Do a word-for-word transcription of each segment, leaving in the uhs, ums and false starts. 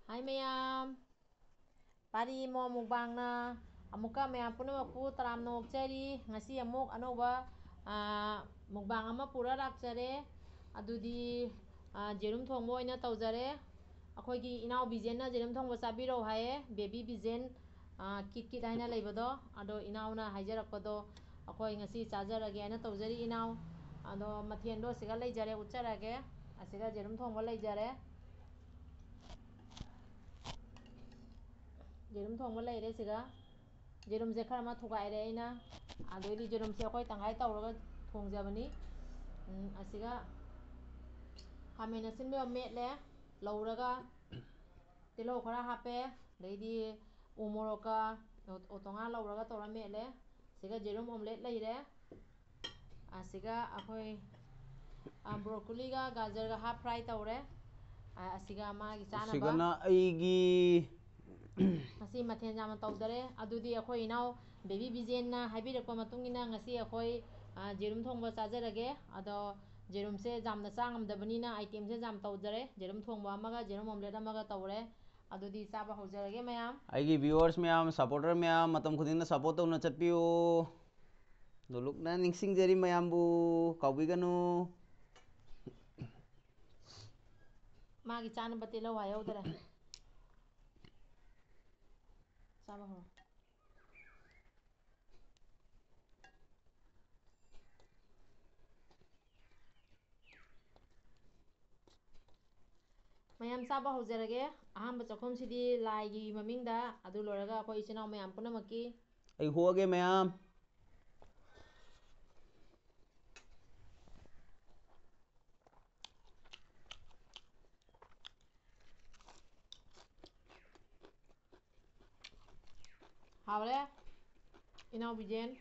ꯍꯥꯏ ꯃꯌꯥꯝ, ꯄꯥꯔꯤ ꯏꯃꯣ ꯃꯨꯛꯕꯥꯡꯅ ꯑꯃꯨꯛꯀ ꯃꯌꯥꯝ ꯄꯨꯝꯅꯃꯛꯄꯨ ꯇꯔꯥꯝꯅ ꯑꯣꯛꯆꯔꯤ꯫ ꯉꯁꯤ ꯑꯃꯨꯛ ꯑꯅꯧꯕ, ꯑꯥ, ꯃꯨꯛꯕꯥꯡ ꯑꯃ ꯄꯨꯔ ꯂꯥꯛꯆꯔꯦ꯫ ꯑꯗꯨꯗꯤ, ꯑꯥ, ꯖꯦꯔꯨꯝ ꯊꯣꯡꯕ ꯑꯣꯏꯅ ꯇꯧꯖꯔꯦ꯫ ꯑꯩꯈꯣꯏꯒꯤ ꯏꯅꯥꯎ ꯕꯤꯖꯦꯟꯅ ꯖꯦꯔꯨꯝ ꯊꯣꯡꯕ ꯆꯥꯕꯤꯔꯛꯑꯣ ꯍꯥꯏꯌꯦ, ꯕꯦꯕꯤ ꯕꯤꯖꯦꯟ, ꯑꯥ, ꯀꯤꯠ ꯀꯤꯠ ꯍꯥꯏꯅ ꯂꯩꯕꯗꯣ꯫ ꯑꯗꯣ ꯏꯅꯥꯎꯅ ꯍꯥꯏꯖꯔꯛꯄꯗꯣ ꯑꯩꯈꯣꯏ ꯉꯁꯤ ꯆꯥꯖꯔꯒꯦ ꯍꯥꯏꯅ ꯇꯧꯖꯔꯤ ꯏꯅꯥꯎ꯫ ꯑꯗꯣ ꯃꯊꯦꯜꯗꯣ ꯑꯁꯤꯒ ꯂꯩꯖꯔꯦ, ꯎꯠꯆꯔꯒꯦ꯫ ꯑꯁꯤꯒ ꯖꯦꯔꯨꯝ ꯊꯣꯡꯕ ꯂꯩꯖꯔꯦ꯫ ꯌꯦꯔꯨꯝ ꯊꯣꯡꯕ ꯂꯩꯔꯦ ꯁꯤꯒ꯫ ꯌꯦꯔꯨꯝꯁꯦ ꯈꯔ ꯑꯃ ꯊꯨꯒꯥꯏꯔꯦ ꯑꯩꯅ꯫ ꯑꯗꯩꯗꯤ ꯌꯦꯔꯨꯝꯁꯦ ꯑꯩꯈꯣꯏ ꯇꯪꯈꯥꯏ ꯇꯧꯔꯒ ꯊꯣꯡꯖꯕꯅꯤ꯫ ꯎꯝ, ꯑꯁꯤꯒ ꯈꯥꯃꯦꯟ ꯑꯁꯤꯟꯕ ꯑꯃ ꯃꯦꯠꯂꯦ꯫ ꯂꯧꯔꯒ ꯇꯤꯜꯍꯧ ꯈꯔ ꯍꯥꯞꯄꯦ꯫ ꯑꯗꯩꯗꯤ ꯎ ꯃꯣꯔꯣꯛꯀ ꯑꯣꯇꯣꯉꯥ ꯂꯧꯔꯒ ꯇꯧꯔ ꯃꯦꯠꯂꯦ꯫ ꯁꯤꯒ ꯌꯦꯔꯨꯝ omelette ꯂꯩꯔꯦ꯫ ꯑꯁꯤꯒ ꯑꯩꯈꯣꯏ, ꯑ, broccoliꯒ ꯒꯥꯖꯔꯒ half fry ꯇꯧꯔꯦ꯫ ꯑ, ꯑꯁꯤꯒ ꯃꯥꯒꯤ ꯆꯥꯅꯕ꯫ ꯑꯁꯤꯒꯅ ꯑꯩꯒꯤ꯫ ꯉꯁꯤ ꯃꯊꯦꯜ ꯌꯥꯝꯅ ꯇꯧꯗꯔꯦ꯫ ꯑꯗꯨꯗꯤ ꯑꯩꯈꯣꯏ ꯏꯅꯥꯎ ꯕꯦꯕꯤ ꯕꯤꯖꯦꯟꯅ ꯍꯥꯏꯕꯤꯔꯛꯄ ꯃꯇꯨꯡ ꯏꯟꯅ ꯉꯁꯤ ꯑꯩꯈꯣꯏ, ꯑ, ꯌꯦꯔꯨꯝ ꯊꯣꯡꯕ ꯆꯥꯖꯔꯒꯦ꯫ ꯑꯗꯣ ꯌꯦꯔꯨꯝꯁꯦ ꯌꯥꯝꯅ ꯆꯥ ꯉꯝꯗꯕꯅꯤꯅ itemꯁꯦ ꯌꯥꯝ ꯇꯧꯗꯔꯦ꯫ ꯌꯦꯔꯨꯝ ꯊꯣꯡꯕ ꯑꯃꯒ ꯌꯦꯔꯨꯝ omelette ꯑꯃꯒ ꯇꯧꯔꯦ꯫ ꯑꯗꯨꯗꯤ ꯆꯥꯕ ꯍꯧꯖꯔꯒꯦ ꯃꯌꯥꯝ꯫ ꯑꯩꯒꯤ viewers ꯃꯌꯥꯝ, supporter ꯃꯌꯥꯝ, ꯃꯇꯝ ꯈꯨꯗꯤꯡꯗ support ꯇꯧꯅ ꯆꯠꯄꯤꯌꯨ꯫ ꯅꯣꯂꯨꯛꯅ ꯅꯤꯡꯁꯤꯡꯖꯔꯤ ꯃꯌꯥꯝꯕꯨ, ꯀꯥꯎꯕꯤꯒꯅꯨ꯫ ꯃꯥꯒꯤ ꯆꯥꯅꯕ ꯇꯤꯜꯍꯧ ꯍꯥꯏꯍꯧꯗꯔꯦ꯫ ꯆꯥꯕ ꯍꯧꯔꯣ꯫ ꯃꯌꯥꯝ ꯆꯥꯕ ꯍꯧꯖꯔꯒꯦ꯫ ꯑꯍꯥꯟꯕ ꯆꯥꯛꯈꯨꯝꯁꯤꯗꯤ ꯂꯥꯏꯒꯤ ꯃꯃꯤꯡꯗ, ꯑꯗꯨ ꯂꯣꯏꯔꯒ ꯑꯩꯈꯣꯏ ꯏꯆꯤꯟ ꯏꯅꯥꯎ ꯃꯌꯥꯝ ꯄꯨꯝꯅꯃꯛꯀꯤ꯫ ꯑꯩ ꯍꯣꯛꯑꯒꯦ ꯃꯌꯥꯝ꯫ ꯍꯥꯎꯔꯦ, ꯏꯅꯥꯎ ꯕꯤꯖꯦꯟ꯫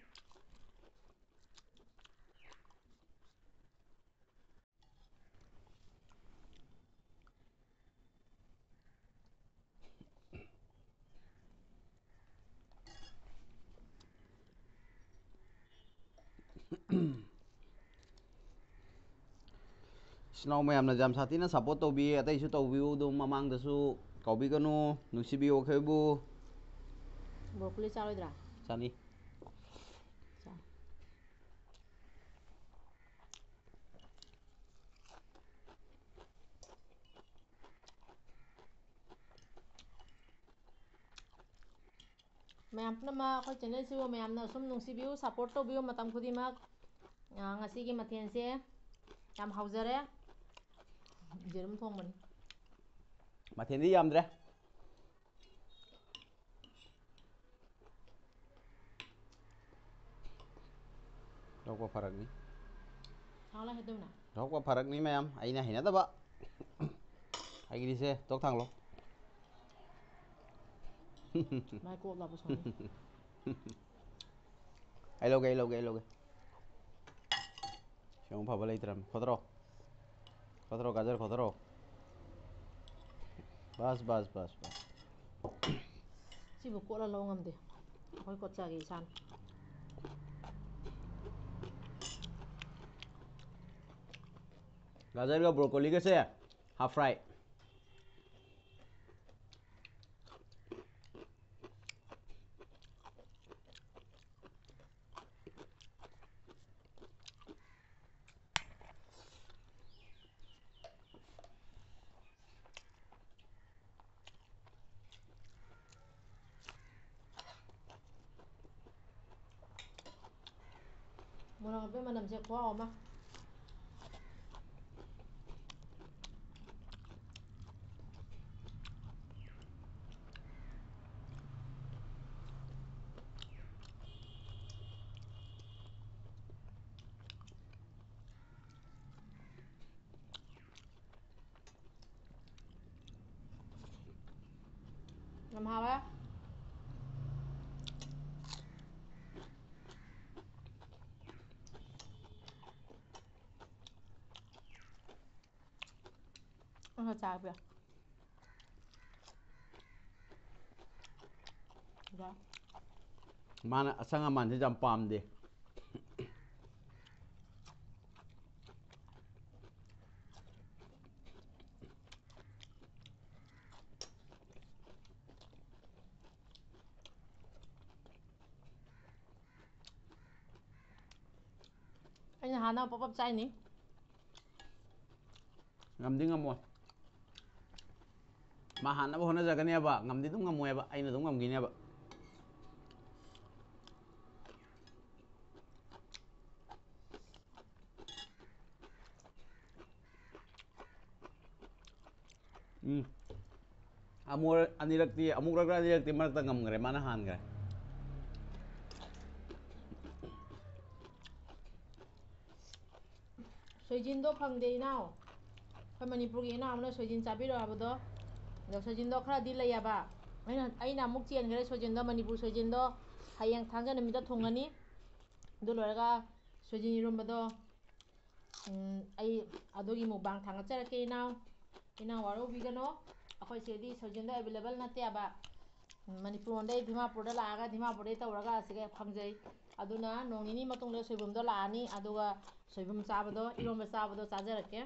ꯏꯆꯤꯟ ꯏꯅꯥꯎ ꯃꯌꯥꯝꯅ ꯌꯥꯝ ꯁꯥꯊꯤꯅ support ꯇꯧꯕꯤ, ꯑꯇꯩꯁꯨ ꯇꯧꯕꯤꯌꯨ꯫ ꯑꯗꯨꯝ ꯃꯃꯥꯡꯗꯁꯨ ꯀꯥꯎꯕꯤꯒꯅꯨ, ꯅꯨꯡꯁꯤꯕꯤꯌꯨ ꯑꯩꯈꯣꯏꯕꯨ꯫ ꯕ꯭ꯔꯣꯀꯣꯂꯤ ꯆꯥꯔꯣꯏꯗ꯭ꯔꯥ? ꯆꯥꯅꯤ꯫ ꯆꯥ꯫ ꯃꯌꯥꯝ ꯄꯨꯝꯅꯃꯛ ꯑꯩꯈꯣꯏ channelꯁꯤꯕꯨ ꯃꯌꯥꯝꯅ ꯁꯨꯝ ꯅꯨꯡꯁꯤꯕꯤꯌꯨ, support ꯇꯧꯕꯤꯌꯨ ꯃꯇꯝ ꯈꯨꯗꯤꯡꯃꯛ꯫ ꯑ, ꯉꯁꯤꯒꯤ ꯃꯊꯦꯜꯁꯦ ꯌꯥꯝ ꯍꯥꯎꯖꯔꯦ꯫ ꯌꯦꯔꯨꯝ ꯊꯣꯡꯕꯅꯤ꯫ ꯃꯊꯦꯜꯗꯤ ꯌꯥꯝꯗ꯭ꯔꯦ꯫ ꯂꯧꯕ ꯐꯔꯛꯅꯤ꯫ ꯊꯥꯡ ꯂꯥꯏ ꯍꯦꯛꯇꯧꯅ꯫ ꯂꯧꯕ ꯐꯔꯛꯅꯤ ꯃꯌꯥꯝ, ꯑꯩꯅ ꯍꯩꯅꯗꯕ꯫ ꯑꯩꯒꯤꯗꯤꯁꯦ ꯇꯣꯛ ꯊꯥꯡꯂꯣ꯫ ꯃꯥꯏ ꯀꯣꯞꯂꯕ ꯁꯣꯝꯗ꯫ ꯑꯩ ꯂꯧꯒꯦ, ꯑꯩ ꯂꯧꯒꯦ, ꯑꯩ ꯂꯧꯒꯦ꯫ ꯁꯤ ꯑꯃꯨꯛ ꯐꯕ ꯂꯩꯇ꯭ꯔꯕꯅꯤ꯫ ꯈꯣꯠꯇ꯭ꯔꯣ? ꯈꯣꯠꯇ꯭ꯔꯣ, ꯒꯥꯖꯔ ꯈꯣꯠꯇ꯭ꯔꯣ? ꯕꯁ, ꯕꯁ, ꯕꯁ, ꯕꯁ꯫ ꯁꯤꯕꯨ ꯀꯣꯠꯂ ꯂꯧ ꯉꯝꯗꯦ꯫ ꯑꯩꯈꯣꯏ ꯀꯣꯠꯆꯒꯦ ꯏꯁꯥꯅ꯫ ꯒꯥꯖꯔꯒ ꯕ꯭ꯔꯣꯀꯣꯂꯤꯒꯁꯦ half fry꯫ ꯃꯣꯔꯣꯛ ꯑꯇꯦꯛꯄ ꯃꯅꯝꯁꯦ ꯈꯨꯍꯥꯎ ꯑꯃ꯫ ꯌꯥꯝ ꯍꯥꯎꯋꯦ꯫ ꯑꯩꯅ ꯆꯥꯕ ꯌꯥꯏ꯫ ꯌꯥꯏ꯫ ꯃꯥꯅ ꯑꯁꯪ ꯑꯃꯥꯟꯁꯦ ꯌꯥꯝ ꯄꯥꯝꯗꯦ꯫ ꯍꯥꯟꯅ ꯄꯞ ꯄꯞ ꯆꯥꯏꯅꯤ꯫ ꯉꯝꯗꯤ ꯉꯝꯃꯣꯏ꯫ ꯃꯥ ꯍꯥꯟꯅꯕ ꯍꯣꯠꯅꯖꯒꯅꯦꯕ, ꯉꯝꯗꯤ ꯑꯗꯨꯝ ꯉꯝꯃꯣꯏꯕ, ꯑꯩꯅ ꯑꯗꯨꯝ ꯉꯝꯈꯤꯅꯦꯕ꯫ ꯎꯝ꯫ ꯑꯃꯨꯔꯛ ꯑꯅꯤꯔꯛꯇꯤ, ꯑꯃꯨꯛꯔꯛꯂ ꯑꯅꯤꯔꯛꯇꯤ ꯃꯔꯛꯇ ꯉꯝꯈ꯭ꯔꯦ, ꯃꯥꯅ ꯍꯥꯟꯈ꯭ꯔꯦ꯫ ꯁꯣꯏꯖꯤꯟꯗꯣ ꯐꯪꯗꯦ, ꯏꯅꯥꯎ꯫ ꯑꯩꯈꯣꯏ ꯃꯅꯤꯄꯨꯔꯒꯤ ꯏꯅꯥꯎ ꯑꯃꯅ ꯁꯣꯏꯖꯤꯟ ꯆꯥꯕꯤꯔꯣ ꯍꯥꯏꯕꯗꯣ, ꯑꯗꯣ ꯁꯣꯏꯖꯤꯟꯗꯣ ꯈꯔꯗꯤ ꯂꯩꯌꯦꯕ꯫ ꯑꯩꯅ, ꯑꯩꯅ ꯑꯃꯨꯛ ꯆꯦꯟꯈ꯭ꯔꯦ ꯁꯣꯏꯖꯤꯟꯗꯣ, ꯃꯅꯤꯄꯨꯔ ꯁꯣꯏꯖꯤꯟꯗꯣ ꯍꯌꯦꯡ ꯊꯥꯡꯖ ꯅꯨꯃꯤꯠꯇ ꯊꯨꯡꯉꯅꯤ꯫ ꯑꯗꯨ ꯂꯣꯏꯔꯒ ꯁꯣꯏꯖꯤꯟ ꯏꯔꯣꯟꯕꯗꯣ, ꯎꯝ, ꯑꯩ ꯑꯗꯨꯒꯤ ꯃꯨꯛꯕꯥꯡ ꯊꯥꯒꯠꯆꯔꯛꯀꯦ, ꯏꯅꯥꯎ꯫ ꯏꯅꯥꯎ ꯋꯥꯔꯧꯕꯤꯒꯅꯣ, ꯑꯩꯈꯣꯏ ꯁꯤꯗꯗꯤ ꯁꯣꯏꯖꯤꯟꯗꯣ available ꯅꯠꯇꯦꯕ꯫ ꯃꯅꯤꯄꯨꯔ ꯂꯣꯝꯗꯩ ꯗꯤꯃꯥꯄꯨꯔꯗ ꯂꯥꯛꯑꯒ ꯗꯤꯃꯥꯄꯨꯔꯗꯩ ꯇꯧꯔꯒ ꯑꯁꯤꯒ ꯐꯪꯖꯩ꯫ ꯑꯗꯨꯅ ꯅꯣꯡ ꯅꯤꯅꯤ ꯃꯇꯨꯡꯗ ꯁꯣꯏꯕꯨꯝꯗꯣ ꯂꯥꯛꯑꯅꯤ, ꯑꯗꯨꯒ ꯁꯣꯏꯕꯨꯝ ꯆꯥꯕꯗꯣ, ꯏꯔꯣꯝꯕ ꯆꯥꯕꯗꯣ ꯆꯥꯖꯔꯛꯀꯦ꯫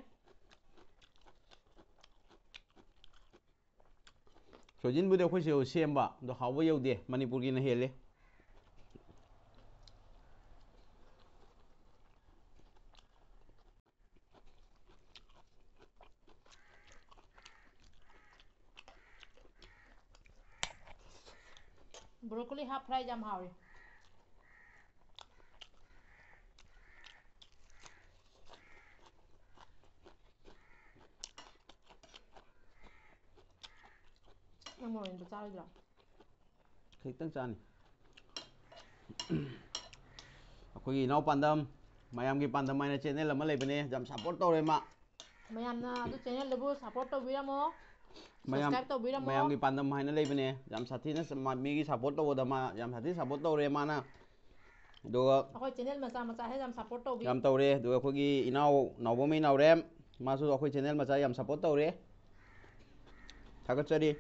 ꯁꯣꯏꯖꯤꯟꯕꯨꯗꯤ ꯑꯩꯈꯣꯏ ꯁꯤꯗ ꯁꯦꯝꯕ, ꯑꯗꯣ ꯍꯥꯎꯕ ꯌꯧꯗꯦ, ꯃꯅꯤꯄꯨꯔꯒꯤꯅ ꯍꯦꯜꯂꯦ꯫ Broccoli half fry ꯌꯥꯝ ꯍꯥꯎꯋꯤ꯫ ꯅꯪ ꯃꯣꯔꯣꯛ ꯃꯦꯠꯄ ꯆꯥꯔꯣꯏꯗ꯭ꯔꯣ? ꯈꯖꯤꯛꯇꯪ ꯆꯥꯅꯤ꯫ ꯑꯩꯈꯣꯏꯒꯤ ꯏꯅꯥꯎ ꯄꯥꯟꯗꯝ, ꯃꯌꯥꯝꯒꯤ ꯄꯥꯟꯗꯝ ꯍꯥꯏꯅ channel ꯑꯃ ꯂꯩꯕꯅꯦ, ꯌꯥꯝ support ꯇꯧꯔꯦ ꯃꯥ꯫ ꯃꯌꯥꯝꯅ ꯑꯗꯨ channelꯗꯨꯕꯨ support ꯇꯧꯕꯤꯔꯝꯃꯣ, ꯃꯌꯥꯝ, subscribe ꯇꯧꯕꯤꯔꯝꯃꯣ꯫ ꯃꯌꯥꯝꯒꯤ ꯄꯥꯟꯗꯝ ꯍꯥꯏꯅ ꯂꯩꯕꯅꯦ, ꯌꯥꯝ ꯁꯥꯊꯤꯅ ꯃꯥ-, ꯃꯤꯒꯤ support ꯇꯧꯕꯗ ꯃꯥ ꯌꯥꯝ ꯁꯥꯊꯤꯅ support ꯇꯧꯔꯦ ꯃꯥꯅ꯫ ꯑꯗꯨꯒ ꯑꯩꯈꯣꯏ channel ꯃꯆꯥ ꯃꯆꯥꯁꯦ ꯌꯥꯝ support ꯇꯧꯕꯤ꯫ ꯌꯥꯝ ꯇꯧꯔꯦ꯫ ꯑꯗꯨꯒ ꯑꯩꯈꯣꯏꯒꯤ ꯏꯅꯥꯎ ꯅꯥꯎꯕꯝ ꯏꯅꯥꯎꯔꯦꯝ, ꯃꯥꯁꯨ ꯑꯩꯈꯣꯏ channel ꯃꯆꯥ ꯌꯥꯝ support ꯇꯧꯔꯦ꯫ ꯊꯥꯒꯠꯆꯔꯤ꯫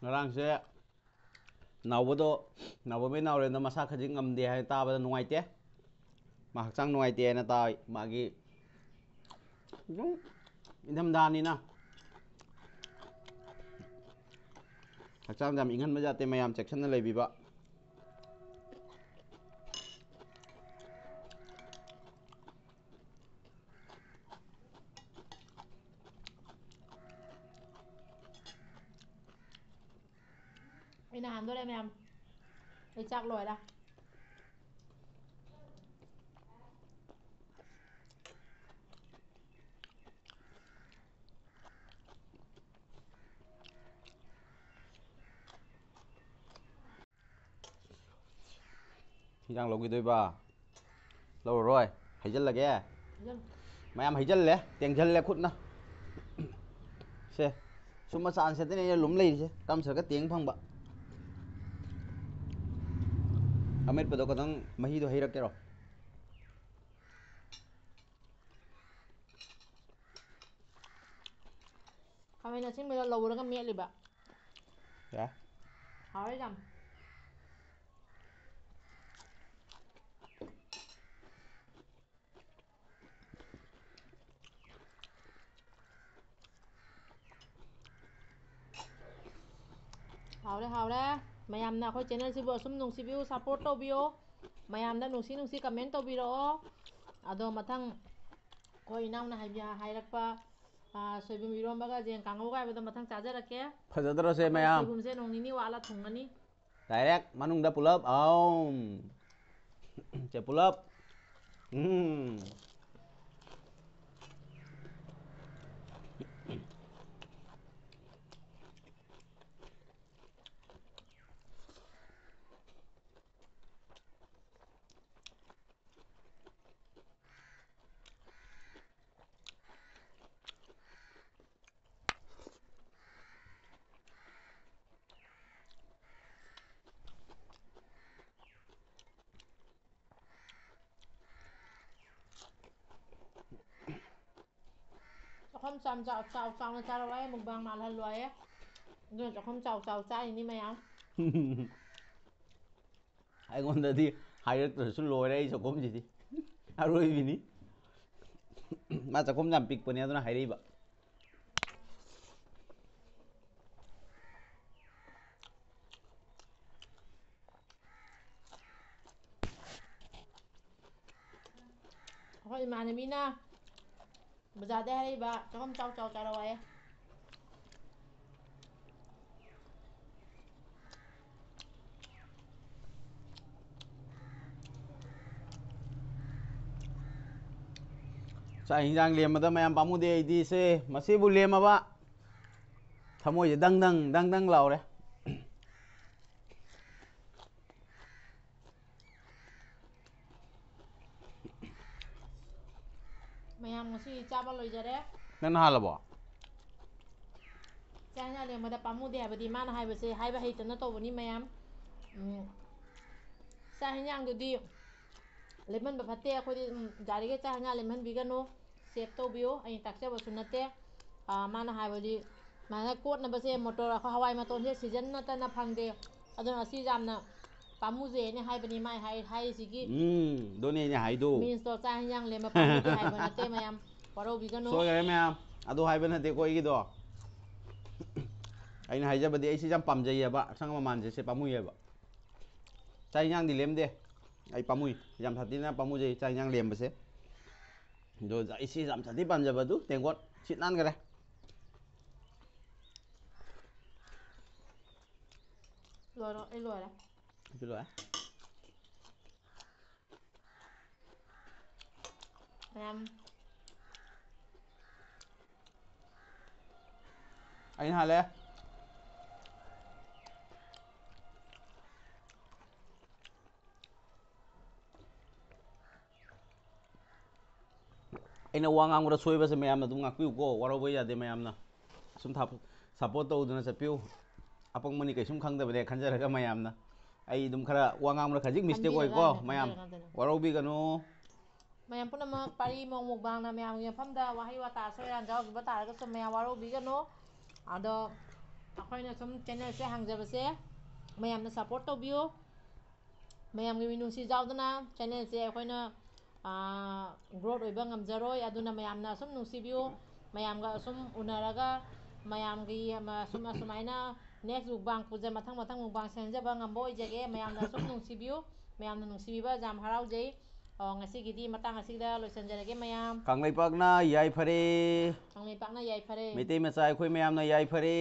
ꯉꯔꯥꯡꯁꯦ ꯅꯥꯎꯕꯗꯣ, ꯅꯥꯎꯕ ꯃꯩ ꯅꯥꯎꯔꯦꯟꯗꯣ ꯃꯁꯥ ꯈꯖꯤꯛ ꯉꯝꯗꯦ ꯍꯥꯏꯅ ꯇꯥꯕꯗ ꯅꯨꯡꯉꯥꯏꯇꯦ꯫ ꯃꯥ ꯍꯛꯆꯥꯡ ꯅꯨꯡꯉꯥꯏꯇꯦ ꯍꯥꯏꯅ ꯇꯥꯏ꯫ ꯃꯥꯒꯤ ꯑꯗꯨꯝ ꯏꯪꯊꯝꯊꯥꯅꯤꯅ ꯍꯛꯆꯥꯡꯁꯦ ꯌꯥꯝ ꯏꯪꯍꯟꯕ ꯌꯥꯗꯦ, ꯃꯌꯥꯝ ꯆꯦꯛꯁꯤꯟꯅ ꯂꯩꯕꯤꯕ꯫ ꯑꯩꯅ ꯍꯥꯟꯗꯣꯔꯦ ꯃꯌꯥꯝ꯫ ꯑꯩ ꯆꯥꯛ ꯂꯣꯏꯔꯦ꯫ ꯍꯤꯟꯖꯥꯡ ꯂꯧꯈꯤꯗꯣꯏꯕ? ꯂꯧꯔꯔꯣꯏ꯫ ꯍꯩꯖꯜꯂꯒꯦ꯫ ꯍꯩꯖꯜꯂꯨ꯫ ꯃꯌꯥꯝ ꯍꯩꯖꯜꯂꯦ, ꯇꯦꯡꯖꯜꯂꯦ ꯈꯨꯠꯅ꯫ ꯁꯦ, ꯁꯨꯝꯕ ꯆꯥꯟꯁ ꯁꯦꯠꯇꯅꯦ ꯑꯩꯅ ꯂꯨꯝ ꯂꯩꯔꯤꯁꯦ, ꯀꯔꯝ ꯆꯠꯂꯒ ꯇꯦꯡ ꯐꯪꯕ꯫ ꯑꯃꯦꯠꯄꯗꯣ ꯈꯇꯪ ꯃꯍꯤꯗꯣ ꯍꯩꯔꯛꯀꯦꯔꯣ? ꯈꯥꯃꯦꯟ ꯑꯁꯤꯟꯕꯗ ꯂꯧꯔꯒ ꯃꯦꯠꯂꯤꯕ꯫ ꯌꯥ꯫ ꯍꯥꯎꯔꯦ ꯌꯥꯝ꯫ ꯍꯥꯎꯔꯦ, ꯍꯥꯎꯔꯦ꯫ ꯃꯌꯥꯝꯅ ꯑꯩꯈꯣꯏ ꯆꯦꯅꯦꯜꯁꯤꯕꯨ ꯑꯁꯨꯝ ꯅꯨꯡꯁꯤꯕꯤꯌꯨ, ꯁꯞꯄꯣꯔꯠ ꯇꯧꯕꯤꯌꯣ꯫ ꯃꯌꯥꯝꯗ ꯅꯨꯡꯁꯤ ꯅꯨꯡꯁꯤ ꯀꯃꯦꯟ ꯇꯧꯕꯤꯔꯛꯑꯣ꯫ ꯑꯗꯣ ꯃꯊꯪ ꯑꯩꯈꯣꯏ ꯏꯅꯥꯎꯅ ꯍꯥꯏꯕꯤ-, ꯍꯥꯏꯔꯛꯄ, ꯑꯥ, ꯁꯣꯏꯕꯨꯝ ꯏꯔꯣꯝꯕꯒ ꯌꯦꯟ ꯀꯥꯡꯉꯧꯒ ꯍꯥꯏꯕꯗꯣ ꯃꯊꯪ ꯆꯥꯖꯔꯛꯀꯦ꯫ ꯐꯖꯗ꯭ꯔꯣꯁꯦ ꯑꯩꯈꯣꯏ ꯃꯌꯥꯝ? ꯁꯣꯏꯕꯨꯝꯁꯦ ꯅꯣꯡ ꯅꯤꯅꯤ ꯋꯥꯠꯂ ꯊꯨꯡꯉꯅꯤ꯫ ꯗꯥꯏꯔꯦꯛ ꯃꯅꯨꯡꯗ ꯄꯨꯂꯞ꯫ ꯑꯥꯎꯝ꯫ ꯁꯦ ꯄꯨꯂꯞ꯫ ꯎꯝ꯫ ꯆꯥꯛꯈꯨꯝ ꯆꯥꯎ ꯆꯥꯎ ꯆꯥꯎ ꯆꯥꯎꯅ ꯆꯥꯔꯛꯑꯣ ꯍꯥꯏꯌꯦ, ꯃꯨꯛꯕꯥꯡ ꯃꯥꯜꯍꯜꯂꯣ ꯍꯥꯏꯌꯦ꯫ ꯑꯗꯨꯅ ꯆꯥꯛꯈꯨꯝ ꯆꯥꯎ ꯆꯥꯎ ꯆꯥꯔꯤꯅꯤ ꯃꯌꯥꯝ꯫ ꯑꯩꯉꯣꯟꯗꯗꯤ ꯍꯥꯏꯔꯛꯇ꯭ꯔꯁꯨ ꯂꯣꯏꯔꯦ ꯑꯩ ꯆꯥꯛꯈꯨꯝꯁꯤꯗꯤ꯫ ꯑꯔꯣꯏꯕꯤꯅꯤ꯫ ꯃꯥ ꯆꯥꯛꯈꯨꯝ ꯌꯥꯝ ꯄꯤꯛꯄꯅꯦ, ꯑꯗꯨꯅ ꯍꯥꯏꯔꯛꯏꯕ꯫ ꯑꯩꯈꯣꯏ ꯏꯃꯥꯟꯅꯕꯤꯅ ꯕꯖꯥꯔꯗꯩ ꯍꯥꯏꯔꯛꯏꯕ, ꯆꯥꯛꯈꯨꯝ ꯆꯥꯎ ꯆꯥꯎ ꯆꯥꯔꯛꯑꯣ ꯍꯥꯏꯌꯦ꯫ ꯆꯥꯛ ꯍꯤꯟꯖꯥꯡ ꯂꯦꯝꯕꯗ ꯃꯌꯥꯝ ꯄꯥꯝꯃꯨꯗꯦ ꯑꯩꯗꯤ ꯁꯦ꯫ ꯃꯁꯤꯕꯨ ꯂꯦꯝꯃꯕ? ꯊꯃꯣꯏꯁꯦ ꯗꯪ ꯗꯪ ꯗꯪ ꯗꯪ ꯂꯥꯎꯔꯦ꯫ ꯃꯌꯥꯝ ꯉꯁꯤ ꯆꯥꯕ ꯂꯣꯏꯖꯔꯦ꯫ ꯅꯪꯅ ꯍꯥꯜꯂꯕꯣ? ꯆꯥꯛ ꯍꯤꯟꯖꯥꯡ ꯂꯦꯝꯕꯗ ꯄꯥꯝꯃꯨꯗꯦ ꯍꯥꯏꯕꯗꯤ ꯃꯥꯅ ꯍꯥꯏꯕꯁꯦ ꯍꯥꯏꯕ ꯍꯩꯇꯅ ꯇꯧꯕꯅꯤ ꯃꯌꯥꯝ꯫ ꯎꯝ, ꯆꯥꯛ ꯍꯤꯟꯖꯥꯡꯗꯨꯗꯤ ꯂꯦꯝꯍꯟꯕ ꯐꯠꯇꯦ꯫ ꯑꯩꯈꯣꯏꯗꯤ, ꯎꯝ, ꯌꯥꯔꯤꯈꯩ ꯆꯥꯛ ꯍꯤꯟꯖꯥꯡ ꯂꯦꯝꯍꯟꯕꯤꯒꯅꯨ꯫ Save ꯇꯧꯕꯤꯌꯨ꯫ ꯑꯩꯅ ꯇꯥꯛꯆꯕꯁꯨ ꯅꯠꯇꯦ꯫ ꯑꯥ, ꯃꯥꯅ ꯍꯥꯏꯕꯗꯤ ꯁꯨꯃꯥꯏꯅ ꯀꯣꯠꯅꯕꯁꯦ ꯃꯣꯇꯣꯔ, ꯑꯩꯈꯣꯏ ꯍꯋꯥꯏ ꯃꯇꯣꯟꯁꯦ season ꯅꯠꯇꯅ ꯐꯪꯗꯦ꯫ ꯑꯗꯨꯅ ꯑꯁꯤ ꯌꯥꯝꯅ ꯄꯥꯝꯃꯨꯖꯩꯅ ꯍꯥꯏꯕꯅꯤ ꯃꯥꯏ ꯍꯥꯏ-, ꯍꯥꯏꯔꯤꯁꯤꯒꯤ꯫ ꯎꯝ, ꯑꯗꯨꯅꯦ ꯑꯩꯅ ꯍꯥꯏꯗꯣ꯫ Means ꯇꯣ ꯆꯥꯛ ꯍꯤꯟꯖꯥꯡ ꯂꯦꯝꯕ ꯄꯥꯝꯃꯨꯗꯦ ꯍꯥꯏꯕ ꯅꯠꯇꯦ ꯃꯌꯥꯝ꯫ ꯋꯥꯔꯧꯕꯤꯒꯅꯨ꯫ ꯁꯣꯏꯈꯔꯦ ꯃꯌꯥꯝ, ꯑꯗꯨ ꯍꯥꯏꯕ ꯅꯠꯇꯦꯀꯣ ꯑꯩꯒꯤꯗꯣ꯫ ꯑꯩꯅ ꯍꯥꯏꯖꯕꯗꯤ ꯑꯩ ꯁꯤ ꯌꯥꯝ ꯄꯥꯝꯖꯩꯌꯦꯕ, ꯑꯁꯪ ꯑꯃꯥꯟꯁꯦ ꯁꯤ ꯄꯥꯝꯃꯨꯏꯌꯦꯕ꯫ ꯆꯥꯛ ꯍꯤꯟꯖꯥꯡꯗꯤ ꯂꯦꯝꯗꯦ꯫ ꯑꯩ ꯄꯥꯝꯃꯨꯏ, ꯌꯥꯝ ꯁꯥꯊꯤꯅ ꯄꯥꯝꯃꯨꯖꯩ ꯆꯥꯛ ꯍꯤꯟꯖꯥꯡ ꯂꯦꯝꯕꯁꯦ꯫ ꯑꯗꯣ ꯑꯩ ꯁꯤ ꯌꯥꯝ ꯁꯥꯊꯤ ꯄꯥꯝꯖꯕ ꯑꯗꯨ ꯇꯦꯡꯀꯣꯠ ꯁꯤꯠ ꯅꯥꯟꯈꯔꯦ꯫ ꯂꯣꯏꯔꯣ, ꯑꯩ ꯂꯣꯏꯔꯦ꯫ ꯑꯩꯁꯨ ꯂꯣꯏꯔꯦ꯫ ꯃꯌꯥꯝ꯫ ꯑꯩꯅ ꯍꯥꯜꯂꯦ꯫ ꯑꯩꯅ ꯋꯥ ꯉꯥꯡꯕꯗ ꯁꯣꯏꯕꯁꯦ ꯃꯌꯥꯝꯅ ꯑꯗꯨꯝ ꯉꯥꯛꯄꯤꯌꯨꯀꯣ, ꯋꯥꯔꯧꯕ ꯌꯥꯗꯦ ꯃꯌꯥꯝꯅ꯫ ꯁꯨꯝ ꯊꯥ-, support ꯇꯧꯗꯨꯅ ꯆꯠꯄꯤꯌꯨ꯫ ꯑꯄꯪꯕꯅꯤ ꯀꯩꯁꯨꯝ ꯈꯪꯗꯕꯅꯦ ꯈꯟꯖꯔꯒ ꯃꯌꯥꯝꯅ꯫ ꯑꯩ ꯑꯗꯨꯝ ꯈꯔ ꯋꯥ ꯉꯥꯡꯕꯗ ꯈꯖꯤꯛ mistake ꯈꯟꯕꯤꯔꯒ ꯑꯣꯏꯀꯣ ꯃꯌꯥꯝ꯫ ꯈꯟꯖꯔꯒ ꯈꯟꯖꯔꯒ꯫ ꯋꯥꯔꯧꯕꯤꯒꯅꯨ꯫ ꯃꯌꯥꯝ ꯄꯨꯝꯅꯃꯛ ꯄꯥꯔꯤ ꯃꯣꯡ ꯃꯨꯛꯕꯥꯡꯅ ꯃꯌꯥꯝꯒꯤ ꯃꯐꯝꯗ ꯋꯥꯍꯩ ꯋꯥꯇꯥ ꯑꯁꯣꯏ ꯑꯔꯥꯟ ꯌꯥꯎꯈꯤꯕ ꯇꯥꯔꯒꯁꯨ ꯃꯌꯥꯝ ꯋꯥꯔꯧꯕꯤꯒꯅꯨ꯫ ꯑꯗꯣ ꯑꯩꯈꯣꯏꯅ ꯁꯨꯝ channel ꯁꯦ ꯍꯥꯡꯖꯕꯁꯦ ꯃꯌꯥꯝꯅ support ꯇꯧꯕꯤꯌꯨ꯫ ꯃꯌꯥꯝꯒꯤ ꯃꯤꯅꯨꯡꯁꯤ ꯌꯥꯎꯗꯅ ꯆꯦꯅꯦꯜꯁꯦ ꯑꯩꯈꯣꯏꯅ ꯒ꯭ꯔꯣꯠ ꯑꯣꯏꯕ ꯉꯝꯖꯔꯣꯏ꯫ ꯑꯗꯨꯅ ꯃꯌꯥꯝꯅ ꯑꯁꯨꯝ ꯅꯨꯡꯁꯤꯕꯤꯌꯨ꯫ ꯃꯌꯥꯝꯒ ꯑꯁꯨꯝ ꯎꯅꯔꯒ ꯃꯌꯥꯝꯒꯤ ꯑꯃ ꯑꯁꯨꯝ ꯑꯁꯨꯃꯥꯏꯅ ꯅꯦꯛꯁ ꯃꯨꯛꯕꯥꯡ ꯄꯨꯖ ꯃꯊꯪ ꯃꯊꯪ ꯃꯨꯛꯕꯥꯡ ꯁꯦꯝꯖꯕ ꯉꯝꯕ ꯑꯣꯏꯖꯒꯦ꯫ ꯃꯌꯥꯝꯅ ꯑꯁꯨꯝ ꯅꯨꯡꯁꯤꯕꯤꯌꯨ꯫ ꯃꯌꯥꯝꯅ ꯅꯨꯡꯁꯤꯕꯤꯕ ꯌꯥꯝ ꯍꯔꯥꯎꯖꯩ꯫ ꯑꯣ, ꯉꯁꯤꯒꯤꯗꯤ ꯃꯇꯥꯡ ꯑꯁꯤꯗ ꯂꯣꯏꯁꯤꯟꯖꯔꯒꯦ ꯃꯌꯥꯝ꯫ ꯀꯪꯂꯩꯄꯥꯛꯅ ꯌꯥꯏꯐꯔꯦ꯫ ꯀꯪꯂꯩꯄꯥꯛꯅ ꯌꯥꯏꯐꯔꯦ꯫ ꯃꯩꯇꯩ ꯃꯆꯥ ꯑꯩꯈꯣꯏ ꯃꯌꯥꯝꯅ ꯌꯥꯏꯐꯔꯦ꯫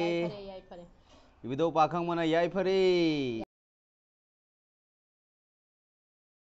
ꯌꯥꯏꯐꯔꯦ, ꯌꯥꯏꯐꯔꯦ꯫ ꯏꯕꯨꯙꯧ ꯄꯥꯈꯪꯕꯅ ꯌꯥꯏꯐꯔꯦ꯫